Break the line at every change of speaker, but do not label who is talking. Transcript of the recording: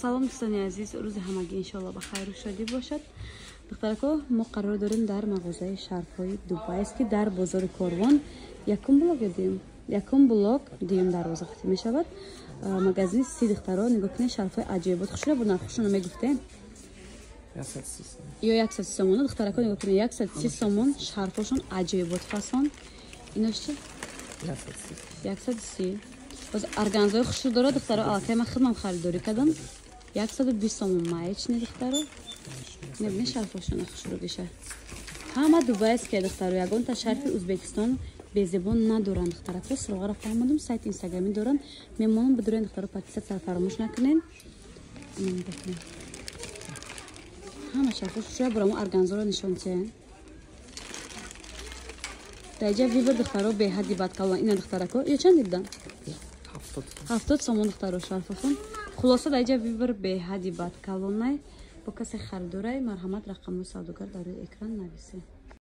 Салом, дӯстони азиз, рӯзи ҳамагӣ иншоалло ба хайру шодӣ бошад. Духтарако, мо қарор дорем дар мағозаи шарфҳои Дубайс, ки дар бозори Корвон, якум блок ё дуюм, якум блок, дуюм дарвоза хати мешавад, магазини си. Духтаро, нигоҳ кунед, шарфҳои аҷоибот хушра буд. Нархошонро мегуфтем ё 130 сомон. Духтарако, нигоҳ кунед, 130 сомон шарфҳошон, аҷоибот, фасон. Инош чи? 130. Боз органзои хушрӯ дорад, духтаро. Аллакай ман худмам харидорӣ кардам, 120 сомон маечный. Духтаро, мебинед, шарфҳошона хушрӯгиша, ҳама дубайския, духтаро. Ягонта шарфи Узбекистон безебон надоранд. Духтарако, суроғаро фаҳмодум, сайт инстаграмӣ доранд, мемонам, бидурен. Духтаро, подписаться фаромӯш накунед. Ҳама шарфҳош шуя бурамо, органзоро нишон тиҳен. Даиҷа выбор, духтаро, беҳадди бадкалон. Ина, духтарако, ё чанд дидан? 70 сомон, духтаро, шарфафон. Хулоса, даиҷа выбор беҳадди бадкалонай. Бо касе харидорай, марҳамат, рақамҳои савдогар дар рӯи экран нависед.